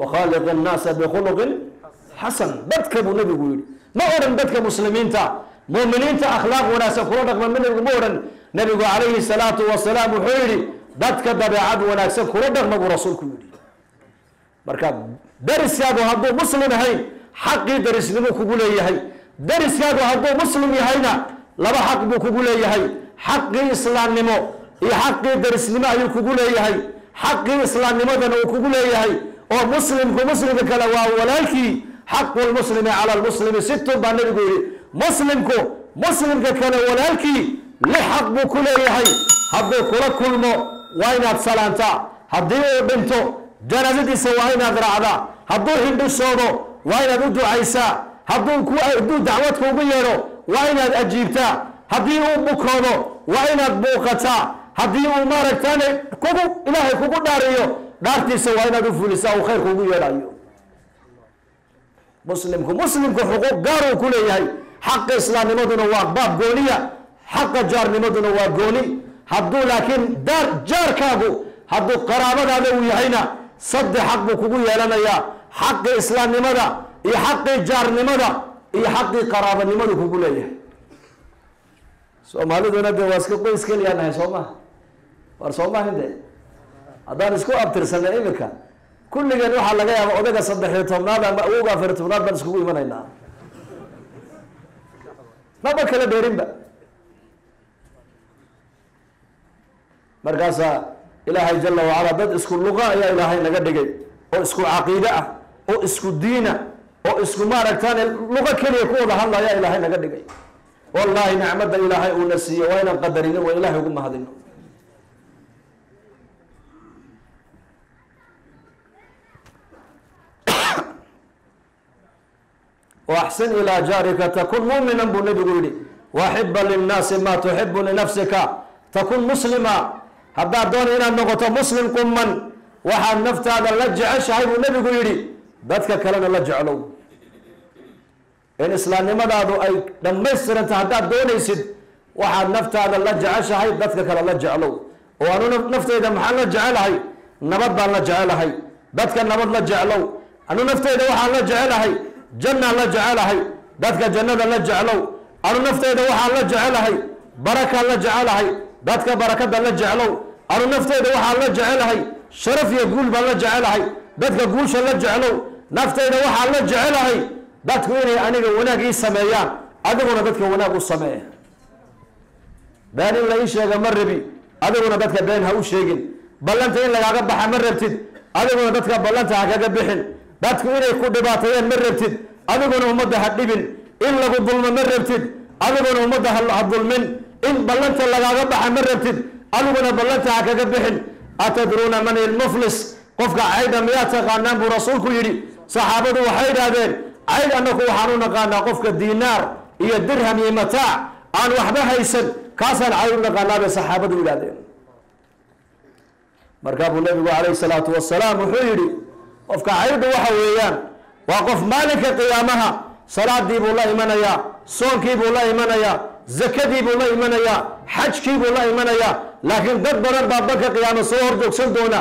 Wakhaaliq annaasa bikhuluqin xasan, dadka buu nabigu yidhi. Ma odhan dadka muslimiinta muuminiinta akhlaaq wanaagsan kula dhaqma, ma nabigu ma odhan. Nabigu calayhi salaatu wasalaam wuxuu yidhi dadka dabeecad wanaagsan kula dhaqma buu rasuulku yidhi. Marka dariskaagu hadduu muslim ahayn xaqii darisnimo kugu leeyahay, dariskaagu hadduu muslim yahayna laba xaq buu kugu leeyahay, xaqii islaamnimo iyo xaqii darisnimo ayuu kugu leeyahay. Xaqii islaamnimadana uu kugu leeyahay oo muslimku muslimka kale waa walaalkii. Xaqu lmuslimi cala lmuslimi sittun baa nabigu yidhi. Muslimku muslimka kale walaalkii 6 xaq buu ku leeyahay. Hadduu kula kulmo waa inaad salaantaa, haddii uu dhinto janaasadiisa waa inaad raacdaa, hadduu hindhisoodo waa inaad u ducaysaa, hadduu dacwad kuugu yeedho waa inaad ajiibtaa, haddii uu bukoodo waa inaad buuqataa, haddii uu maaragtaane kugu ilaahay kugu dhaariyo dhaartiisa waa inaad u fulisaa uu khayr kuugu yeedhayo. Muslimku muslimku xuquuq gaar uu ku leeyahay. Xaqa islaamnimaduna waa baab gooniya, xaqa jaarnimaduna waa gooni. Hadduu laakiin jaarkaagu hadduu qaraabadaada uu yahayna 3 xaq buu kugu yeelanayaa, xaqii islaamnimada iyo xaqii jaarnimada iyo xaqii qaraabanimadu kugu leeyahay. Soomaaliduna dee waa iska qoys keliyaa nahay, soo maha? War soo maha de haddaan isku abtirsanay iminka kulligeen waxaa laga yaaba odaga 13aad ama awowga 14aad baan iskugu imanaynaa, maba kala dheerinba. Markaasaa ilaahay jala wacala dad isku luqa ayaa ilaahay naga dhigay, oo isku caqiide ah, oo isku diina, oo isku maaragtaan luqo keliya ku wada hadlaya ilaahay naga dhigay. Wallahi nicmadda ilaahay uuna siiyo waa inaan qadarino, waa ilahay ugu mahadino. Waaxsin ilaa jaarika takun muuminan buu nabigu yihi. Waaxiba linnaasi maa tuxibu linafsika takun muslima. Haddaad doona inaad noqoto muslim quman, waxaad naftaada la jeceshahay buu nabigu yidhi, dadka kalena la jeclow. In islaamnimadaadu ay dhammaystiranta haddaad doonaysid, waxaad naftaada la jeceshahay dadka kale la jeclow. Oo anu nafteyda maxaan la jecelahay? Nabad baan la jecelahay, dadka nabad la jeclow. Anu nafteyda waxaan la jecelahay jannaan la jecelahay, dadka jannada la jeclow. Anu nafteyda waxaan la jecelahay barakaan la jecelahay, dadka barakada la jeclow. Anu nafteyda waxaan la jecelahay sharaf iyo guul baan la jecelahay, dadka guusha la jeclow. Nafteyda waxaan la jecelahay dadku inay aniga wanaag ii sameeyaan, adiguna dadka wanaag u sameeya. Been in la ii sheega ma rabi, adiguna dadka been ha u sheegin. Ballanta in lagaaga baxa ma rabtid, adiguna dadka ballanta ha kaga bixin. Dadku inay ku dhibaateeyaan ma rabtid, adiguna ummadda ha dhibin. In lagu dulmo ma rabtid, adiguna ummadda ha dulmin. In ballanta lagaaga baxa ma rabtid, adiguna ballanta ha kaga bixin. Atadruuna man ilmuflis? Qofka caydha miyaa taqaanaan buu rasuulku yidhi. Saxaabadu waxay idhaahdeen cayd annaku waxaan u naqaanaa qofka diinaar iyo dirham iyo mataac aan waxba haysan, kaasaan cayd u naqaanaa bay saxaabadu yidhahdeen. Markaa buu nabigu calayhi salaatu wasalaam wuxuu yidhi qofka caydhu waxa weeyaan waa qof maalinka qiyaamaha salaadii buu la imanayaa, soonkii buu la imanayaa, zakadii buu la imanayaa, xajkii buu la imanayaa, laakiin dad badan baa banka qiyaama soo horjoogsan doona.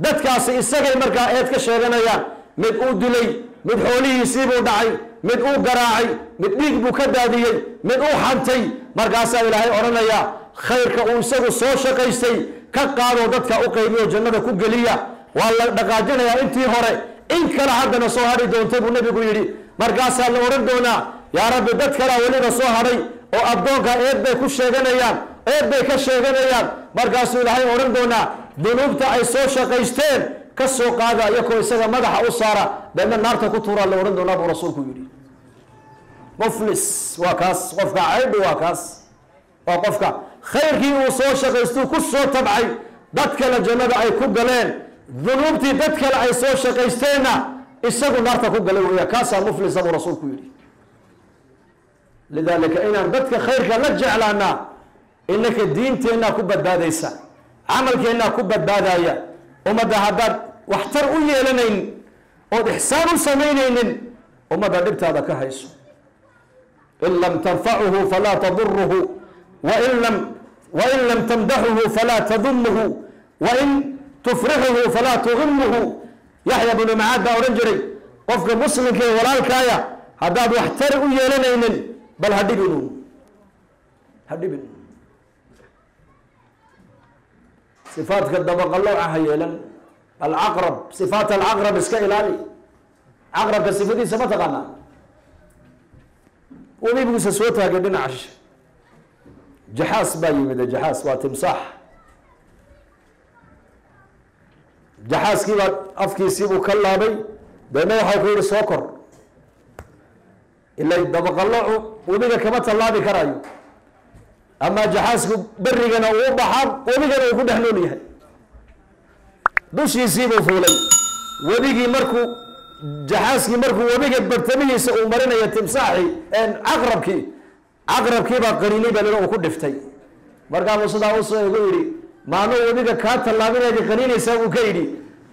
Dadkaasi isagay markaa eed ka sheeganayaan, mid uu dilay, mid xoolihiisii buu dhacay, mid uu garaacay, mid dhiig buu ka daadiyey, mid uu xantay. Markaasaa ilaahay odhanayaa khayrka uu isagu soo shaqaystay ka qaadoo dadka u qaybiyo jannada ku geliya. Waa la dhaqaajinayaa intii hore, in kale haddana soo hadhi doonta buu nabigu yidhi. Markaasaa la odhan doonaa yaa rabbi dad kalea weliba soo hadhay oo addoonka eed bay ku sheeganayaan, eed bay ka sheeganayaan. Markaasuu ilaahay odhan doonaa dunuubta ay soo shaqaysteen ka soo qaada iyakoo isaga madaxa u saara, deedna naarta ku tuuraa la odhan doonaa buu rasuulku yidhi. Muflis waa kaas, qofka caydhu waa kaas, waa qofka khayrkii uu soo shaqaystuu ku soo tabcay dad kale jannada ay ku galeen, dunuubtii dad kale ay soo shaqaysteenna isagu naarta ku galay weya, kaasaa muflisa buu rasuulku yidhi. Lidaalika inaan dadka khayrka la jeclaanaa innaka diinteennaa ku badbaadaysa, camalkeennaa ku badbaadaya. Ummadda haddaad waxtar u yeelanayn ood ixsaan u samaynaynin, ummadda dhibtaada ka hayso. In lam tanfacuhu falaa taduruhu, wain lam tamdaxuhu falaa tadumuhu, wain tufrixuhu falaa tugimuhu. Yaxya bnu Macaad baa odhan jiray, qofka muslimka ee walaalkaaya haddaad wax tari u yeelanaynin bal ha dhibin, ha dhibin. Sifaadka dabaqalooca ha yeelan. Alcaqrab, sifaat alcaqrab iska ilaali. Caqrabka sifadiisa ma taqaanaa? Webibuusa soo taagay dhinaca shishe, jaxaas baa yimid. Jaxaas waa timsaax. Jaxaaskii baa afkiisiibuu ka laabay, deedna waxau ku yihi soo kor. Ila dabaqaloocu webiga kama tallaabi karaayo, ama jaxaasku berigana uu baxaa, webigana uu ku dhex nool yahay. Dushiisiibuu fuulay webigii. Markuu jaxaaskii markuu webiga bartamihiisa uu marinayo timsaaxii, caqrabkii, caqrabkiibaa qaniinay baa lila uu ku dhiftay. Markaabuu sidaa usoo igu yidhi, maanuu webiga kaa tallaabinayd qaniinaysaa buu ka yidhi.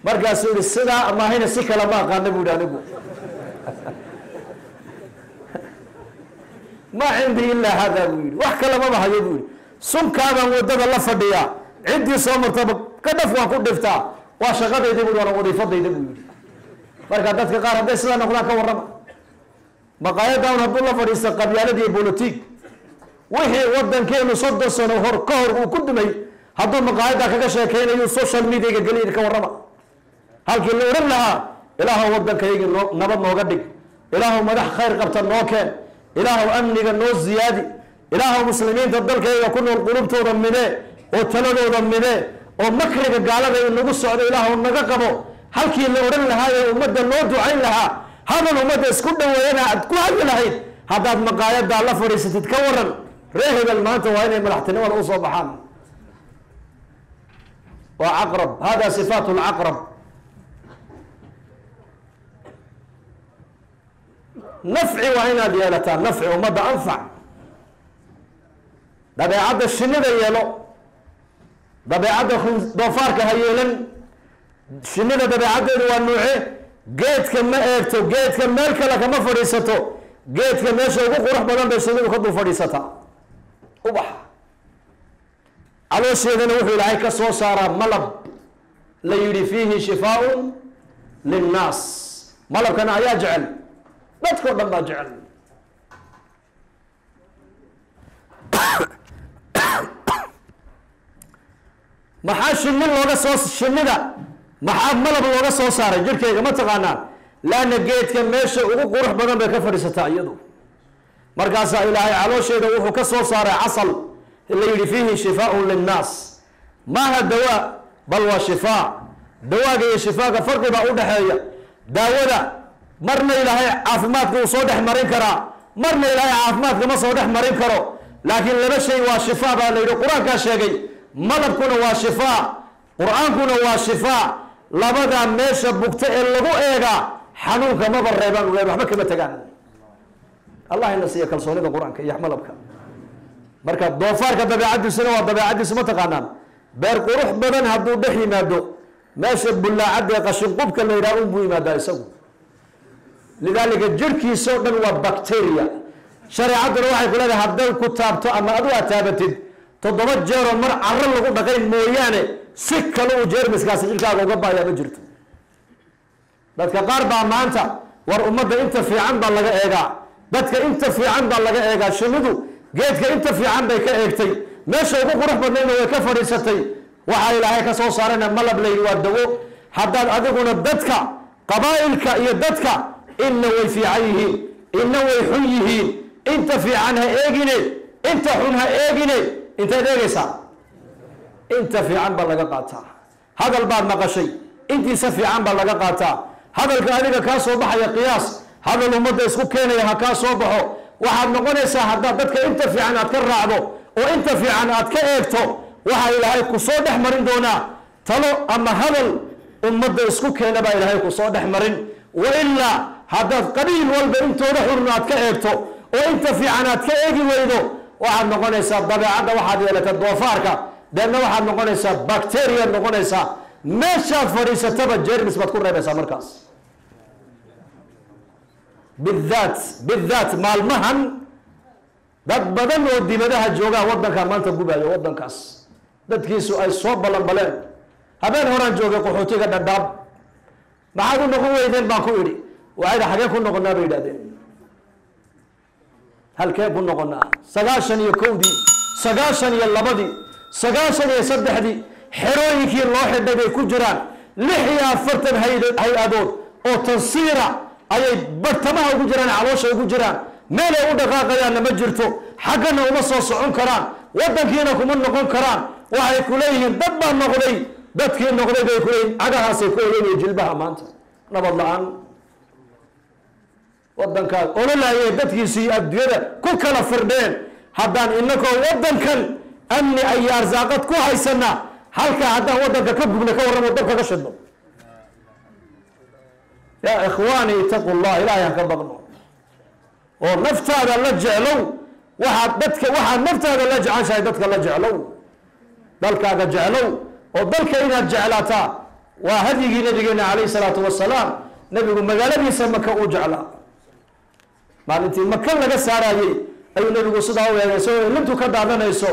Markaasuu yihi, sidaa maahayna si kale ma aqaana bu yihi, anigu maa cindii ilaa hada buu yihi, wax kale maba hayo buu yihi. Sunkaabaan waddada la fadhiyaa, ciddii soo martaba ka dhaf waan ku dhiftaa, waa shaqadayda bu, waana wadiifadayda buu yihi. Marka dadka qaar hadday sidaa noqdaan ka warrama, maqaayaddan hadduu la fadhiista qabyaalad iyo bolotig, wixii waddankeenu 30 sano hor ka hor uu ku dumay hadduu maqaayadda kaga sheekeynayo, social mediaga geliya, ka warrama. Halkii la odhan lahaa, ilaahow waddankaygi noo nabad nooga dhig, ilaahow madax khayr qabta noo keen, ilaahow amniga noo ziyaadi, ilaahow muslimiinta dalkayga ku nool qulubtooda midee oo taladooda midee, oo makriga gaalada inagu socdo ilaahow naga qabo, halkii la odhan lahaa ee ummadda loo ducayn lahaa, hadal ummadda isku dhaweeyana aad ku hadli lahayd, haddaad maqaayadaa la fadhiisatid ka waran, reer hebel maanta waa inay madaxtinimada usoo baxaan, waa caqrab. Hada sifaat lcaqrab. Nafci waa inaad yeelataa, nafci ummadda anfac. Dabeecadda shinida yeelo, dabeecadda doofaarka ha yeelan. Shinida dabeecaddeedu waa nuuce? Geedka ma eegto, geedka meel kale kama fadhiisato, geedka meesha ugu qurux badan bay shinidu ka dul fadhiisataa. Ubax caloosheedana wuxuu Ilaahay ka soo saaraa malab la yidhi fiihi shifaaun linnaas. Malabkana ayaa jecel, dadkao dhan baa jecel. Maxaa shini looga soo, shinida maxaa malab looga soo saaray jirkeyga ma taqaanaa? Laanna geedka meesha ugu qurux badan bay ka fadhiisataa iyadu. Markaasaa Ilaahay caloosheeda wuxuu ka soo saaray casal la yidhi fiihi shifaaun linnaas. Maaha dawaa, bal waa shifaa. Dawaaga iyo shifaaga farqi baa udhexeeya. Daawada marna Ilaahay caafimaadka uu soo dhex marin karaa, marna Ilaahay caafimaadka ma soo dhex marin karo. Laakiin laba shay waa shifaa baa la yidhi, qur-aankaa sheegay. Malabkuna waa shifaa, qur-aankuna waa shifaa. Labadaa meesha bugta ee lagu eegaa xanuunka maba reebaan, waxba kama tegaan. Allah ina siiya kalsoonida qur-aanka iyo malabka. Marka doofaarka dabeecadiisuna waa, dabeecadiisu ma taqaanaan? Beer qurux badan hadduu dhex yimaado, meesha bullaacadda ee qashinqubka la yidhaha un buu yimaadaa isagu. Lidaalika jirhkiisao dhan waa bacteria. Shareecadduna waxay ku leedahay, hadday ku taabto ama adu aad taabatid, 7 jeeroo mar caro lagu dhaqayn mooyaane si kale uu jeermiskaasi jirkaaga uga baayaa ma jirto. Dadka qaar baa maanta, war ummadda inta fiican baa laga eegaa, dadka inta fiican baa laga eegaa. Shinidu geedka inta fiican bay ka eegtay, meesha ugu qurux badnaydna way ka fadhiisatay, waxaa Ilaahay ka soo saarana malab layidhi waa dawo. Haddaad adiguna dadka qabaa'ilka iyo dadka inna way fiican yihiin, inna way xun yihiin, inta fiican ha eegine, inta xun ha eegine, intayd eegaysaa? Inta fiican baa laga qaataa. Hadal baad maqashay, intiisa fiican baa laga qaataa. Hadalka adiga kaa soo baxaya qiyaas, hadal ummadda isku keenaya ha kaa soo baxo. Waxaad noqonaysaa haddaad dadka inta fiican aad ka raacdo oo inta fiican aad ka eegto, waxaa Ilaahay ku soo dhex marin doonaa talo ama hadal ummadda isku keena baa Ilaahay ku soo dhex marin. Wa ilaa haddaad qabiil walba intooda xurun aad ka eegto oo inta fiican aad ka eegi weydo, waxaad noqonaysaa dabeecadda waxaad yeelata doofaarka, deedna waxaad noqonaysaa bacteriaad noqonaysaa, meeshaad fadhiisataba jermis baad ku reebaysaa. Markaas bidaat bidaat maalmahan dad badan oo dibadaha joogaa waddankaa maanta gubaayo, waddankaas dadkiisu ay soo balanbaleen. Habeen horaan joogay qaxootiga Dhadhaab. Maxaad u noqon weydeen baan ku idhi. Waxayda xagee ku noqonaa bay yidhahdeen. Halkee ku noqonaa? 91-dii, 92-dii, 93-dii xerooyinkii loo xidhay bay ku jiraan. 46 hay-adood oo tansiira ayay bartamaha ugu jiraan, caloosha ugu jiraan. Meelay u dhaqaaqayaanna ma jirto, xaggana uma soo socon karaan, waddankiina kuma noqon karaan. Waxay ku leeyihiin dad baa noqday, dadkii noqday bay kuleeyihiin cagahaasay ku oyanaya jilbaha maanta nabad la-aan. Waddankaas ololaayay dadkiisii adduunyada ku kala firdheen. Haddaan inakoo waddankan amni ay arsaaqad ku haysana, halkaa haddaan waddanka ka gubna, ka warramo dabka ka shidno. Yaa ikhwaani, itaqu llah, ilaahay han ka baqno oo naftaada la jeclow. Waxaad dadka, waxaad naftaada la jeceshahay dadka la jeclow, dalkaaga jeclow. Oo dalka inaad jeclaataa waa hadyigii nabigeena calayhi salaatu wasalaam. Nebigu magaaladiisa Maka uu jeclaa. Maalintii Maka laga saarayey ayuu nebigu sidaa u eegay isagoo ilintu ka daadanayso.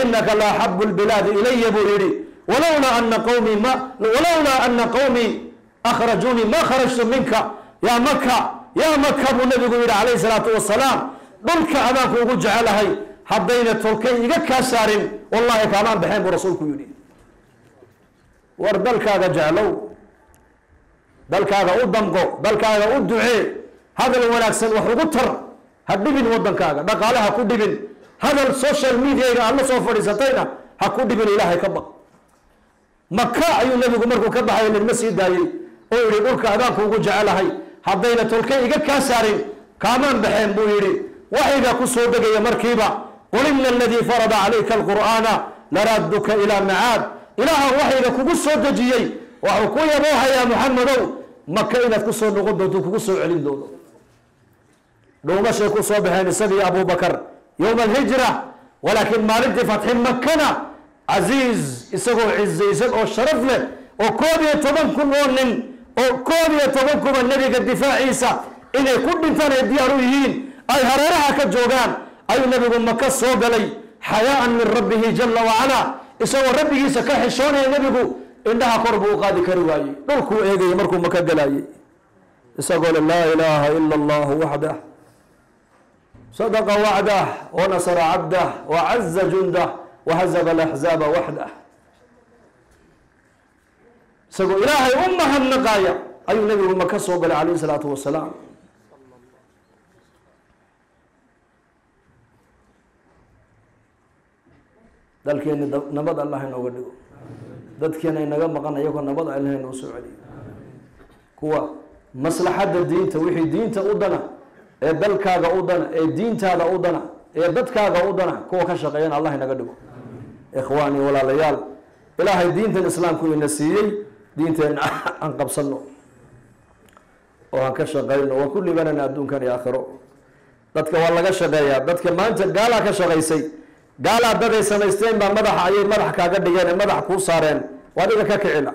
Inaka la axabu lbilaadi ilaya buu yidhi, walowlaa ana qawmii akhrajuunii ma kharajtu minka yaa Maka, yaa Maka buu nebigu yidhi calayhi salaatu wasalaam. Dhulka adaanku ugu jecelahay, haddayna tolkay iga kaa saarin wallahi kaamaan baxeen buu rasuulku yidhi. War dalkaaga jeclow, dalkaaga u damqo, dalkaaga u ducee, hadal wanaagsan wax ugu tar. Ha dhibin waddankaaga, dhaqaale ha ku dhibin, hadal social mediaga aad la soo fadhiisatayna ha ku dhibin. Ilaahay ka baq. Maka ayuu nebigu markuu ka baxay lilma sii daayey oo yihi dhulka adaanku ugu jecelahay, haddayna tolkay iga kaa saarin kaamaan baxeen buu yidhi. Waxaygaa ku soo degaya markiiba, qul ina aladii farada calayka alqur'aana laraaduka ilaa macaad. Ilaaha waxayga kugu soo dejiyey waxuu ku yaboohayaa, Muxamedow, Maka inaad ku soo noqon doonto, kugu soo celin doono. Dhuumashay ku soo baxeen isagii Abubakar yowma alhijra, walaakiin maalintii fatxi Makana casiiz, isagoo cizaysan oo sharaf leh oo 11,000 oo nin oo 11 kuba nebiga difaaciisa inay ku dhintaan ay diyaar u yihiin ay hareeraha ka joogaan, ayuu nebigu Maka soo galay xayaaan min rabbihi jala wacala, isagoo rabbigiisa ka xishoonaya. Nebigu indhaha kor buu u qaadi kari waayey, dhulkuu eegayay markuu Maka galayay, isagoo le laa ilaaha ila allahu waxdah sadaqa wacdah wanasara cabdah wacaza jundah wahazama alaxzaaba waxdah. Isagoo ilaahay u mahadnaqaaya ayuu nebigu Maka soo galay calayhi salaatu wasalaam. Dalkeeni nabad Allah inooga dhigo, dadkeena inaga maqan iyagoo nabad Allah inoo soo celiyo. Kuwa maslaxadda diinta, wixii diinta u dana ee dalkaaga u dana ee diintaada u dana ee dadkaaga u dana, kuwa ka shaqeeyana Allah inaga dhigo. Ikhwaani, walaalayaal, ilaahay diintan islaamku ina siiyey, diinteenna aan qabsano oo aan ka shaqeyno. Waa ku libanana adduunkan iyo aakhiro. Dadka waa laga shaqeeyaa. Dadka maanta gaalaa ka shaqaysay, gaalaa daday samaysteen baa madaxa ayay madax kaaga dhigeen ee madax kuu saareen, waa adiga ka kicila.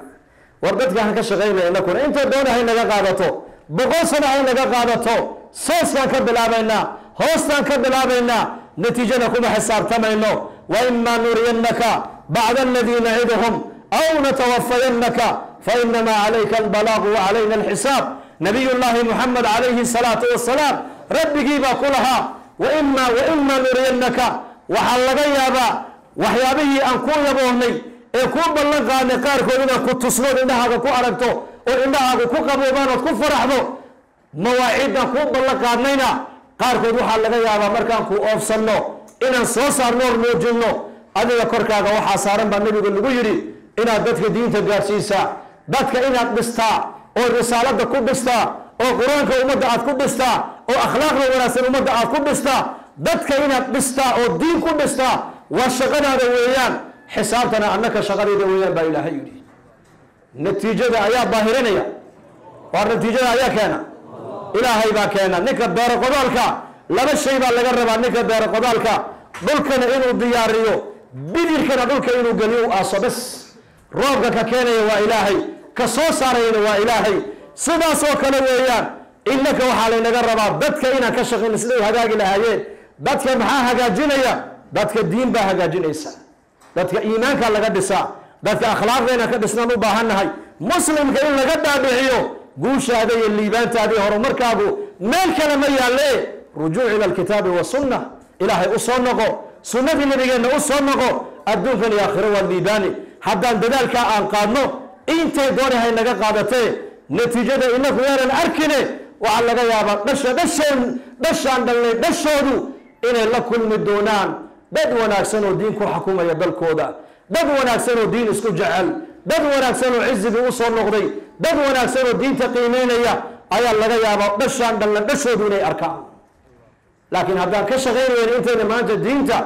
War dadka han ka shaqaynaya inakuna, inta doona hay naga qaadato, 100 sano hay naga qaadato, sooskaan ka bilaabaynaa, hoostaan ka bilaabaynaa, natiijana kuma xisaabtamayno. Waima nuriyannaka bacda aladii naciduhum aw natawafayannaka fainamaa calayka albalaaqu wacalayna alxisaab. Nabiy llaahi Muxamed calayhi salaatu wasalaam rabbigii baa ku lahaa waima nuriyannaka, waxaa laga yaabaa waxyaabihii aan ku yaboohnay ee kuu ballan qaadnay qaarkood inaad ku tusnood, indhahaaga ku aragto oo indhahaaga ku qaboobaan ood ku faraxdo. Mawaaciiddaan kuu ballan qaadnayna qaarkood waxaa laga yaabaa markaan ku oofsanno inaan soo saarno or muujinno. Adiga korkaaga waxaa saaran baa nebiga lagu yidhi inaad dadka diinta gaadhsiisaa, dadka inaad dhistaa oo risaalada ku dhistaa oo qur-aanka ummadda aad ku dhistaa oo akhlaaqda wanaagsan ummadda aad ku dhistaa. Dadka inaad dhistaa oo diin ku dhistaa waa shaqadaada weeyaan, xisaabtana annaka shaqadayda weeyaan baa ilaahay yidhi. Natiijada ayaa baahirinaya. Waa natiijada ayaa keena, ilaahay baa keena. Ninka beero qodaalka laba shay baa laga rabaa. Ninka beero qodaalka dhulkana inuu diyaariyo, bidirkana dhulka inuu geliyo u aaso bas. Roobka ka keenaya waa ilaahay, ka soo saarayana waa ilaahay. Sidaas oo kale weeyaan innaka waxaa laynaga rabaa dadka inaan ka shaqayno siday u hagaagi lahaayeen. Dadka maxaa hagaajinaya? Dadka diin baa hagaajinaysa, dadka iimaanka laga dhisaa, dadka akhlaaqda inaan ka dhisnaan u baahannahay. Muslimka in laga dhaadhiciyo Guushaada iyo liibaantaada iyo horumarkaagu meel kale ma yaalle. Rujuuc ila alkitaabi wasunna. Ilaahay u soo noqo, sunnadii nabigeenna u soo noqo, adduunkan iyo aakhiro waa liibaani. Haddaan dadaalkaa aan qaadno, intay doonahay naga qaadatee, natiijada inaku yaanan arkine, waxaa laga yaabaa dhasha dhashoon dhashaan dhalnay dhashoodu inay la kulmi doonaan dad wanaagsan oo diin ku xakumaya dalkooda, dad wanaagsan oo diin isku jecel, dad wanaagsan oo cizigii usoo noqday, dad wanaagsan oo diinta qiimeynaya ayaa laga yaabaa dhashaan dhalna dhashoodu inay arkaan. Laakiin haddaan ka shaqaynayn intayna maanta diinta,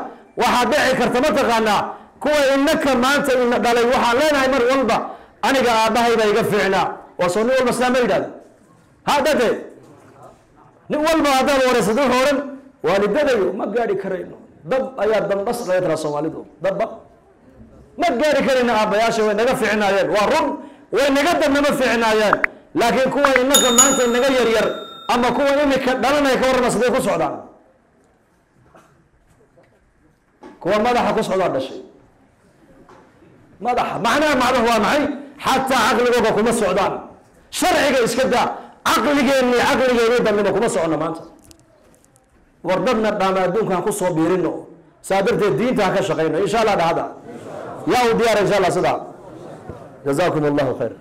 waxaa dhici karta, mataqaanaa, kuwa inaka maanta ina dhalay, waxaan leenahay mar walba aniga aabbahay baa iga fiicnaa. Waa soo nin walba sidaa ma yidhahdo hadade? Nin walba haddaad waraysato wuxuu odhan waalidadayo ma gaadhi karayno. Dab ayaa dambas laga tiraa Soomaalidu, dabba ma gaari karayno, aabbayaasha way naga fiicnaayeen. Waa run, way naga dabnama fiicnaayeen, laakiin kuwa inaka maanta inaga yaryar ama kuwa imika dhalanaya, ka warrama siday ku socdaan? Kuwa madaxa ku socdaa dhashay madaxa. Macnaha macnuhu waa maxay? Xataa caqligooda kuma socdaan. Sharciga iska daa, caqligeenni caqligeenni dambena kuma socono maanta. War dadna dhaama adduunka ha ku soo biirino. Saa darteed diinta ha ka shaqayno, insha Allah. Dhahada yaa u diyaara, insha Allah sidaa. Jazakum Allahu khayr.